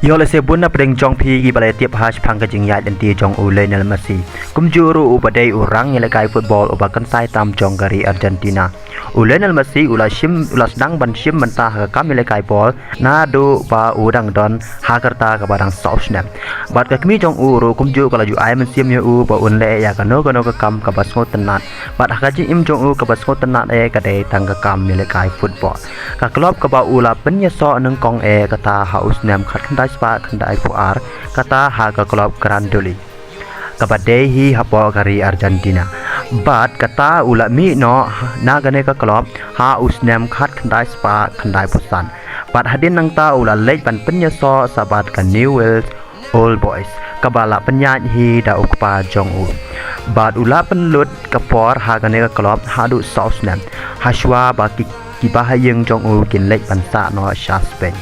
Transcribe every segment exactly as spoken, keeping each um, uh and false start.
Ïoh lehse bun na pdeng jong phi kiba la tip ha shaphang ka jingïaid lynti jong u Lionel Messi. Kumjuh ruh uba dei u rangïalehkai football uba kynsai tam jong ka ri Argentina. U Lionel Messi u la shim, u la sdang ban shim bynta ha ka kam ïalehkai ball naduh ba u dang don ha ka rta kaba dang saw snem. Bad ka kmie jong u ruh kumjuh ka la ju ai mynsiem ïa u ba un leh ïa kano kano ka kam kaba sngewtynnat. Bad ha ka jingim jong u kaba sngewtynnat eh ka dei tang ka kam ïalehkai football. Ka club kaba u la pynïasoh nyngkong eh kata ha u snem khatkhyndai spah khyndaiphew ar, kata ha ka club Grandoli, kaba dei hi hapoh ka ri Argentina. Bad kata u la mih noh na kane ka club ha u snem khatkhyndai spah khyndaiphew san. Bad hadien nangta u la leit ban pynïasoh sa bad ka Newell's Old Boys, kaba la pynïaid hi da u kpa jong u. Bad u la pynlut ka por ha kane ka club haduh saw snem, hashwa ba ki, ki bahaïing jong u kin leit ban sah noh sha Spain.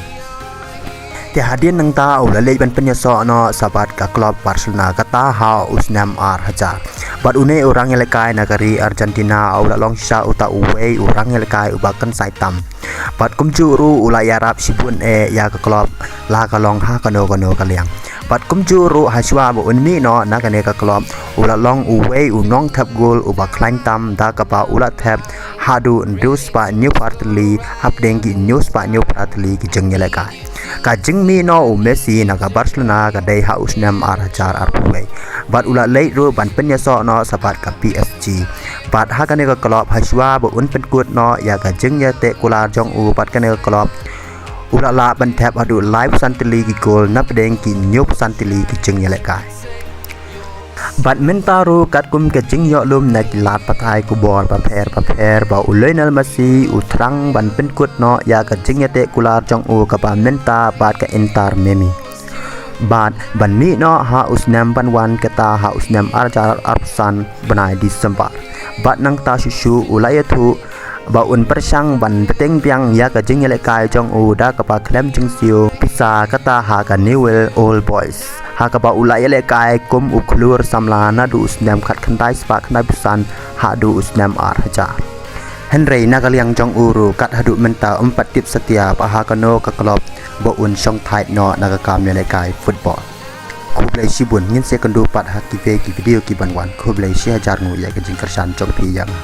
Te hadien nangta u la leit ban pynïasoh noh sa bad ka club Barcelona kata ha u snem ar hajar. Bad une u rangïalehkai na ka ri Argentina u la long shisha uta uwei u rangïalehkai uba kynsai tam. Bad kumjuh ruh u la ïarap shibun eh ïa ka club la ka long ha kano kano ka liang. Bad kumjuh ruh hashwa ba un mih noh na kane ka club u la long uwei u nongthep gol uba khlaiñ tam da kaba u la thep haduh hynriew spah hynñiewphew ar tylli hapdeng ki hynñiew spah hynñiewphew ar tylli ki jingïalehkai. Ka jingmih noh u Messi na ka Barcelona ka dei ha u snem ar hajar arphew wei. Bad u la leit ruh ban pynïasoh noh sa bad ka P S G. Bad ha kane ka club hashwa ba un pynkut noh ïa ka jingïateh kular jong u bad kane ka club u la lah ban thep haduh laiphew san tylli ki gol napdeng ki hynñiewphew san tylli ki jingïalehkai. Bad mynta ruh katkum ka jingïohlum na ki lad pathai khubor bapher bapher ba u Lionel Messi u thrang ban pynkut noh ïa ka jingïateh kular jong u kaba mynta bad ka Inter Miami. Bad ban mih noh ha u snem ban wan kata ha u snem ar hajar arphew san bnai December. Bad nangta shuh shuh u la ïathuh ba un pyrshang ban bteng biang ïa ka jingïalehkai jong u da kaba khlem jingsiew pisa kata ha ka Newell's Old Boys, ha kaba u la ïalehkai kum u khlur samla naduh u snem khatkhyndai spah khyndaiphew san haduh u snem ar hajar. Hynrei na ka liang jong u ruh kat haduh mynta um pat tip satia ba ha kano ka club ba un shongthait noh na ka kam ïalehkai football. Khublei shibun, ngin sa ïakynduh pat ha kiwei ki video ki ban wan. Khublei shihajar nguh ïa ka jingkyrshan jong phi ïa nga.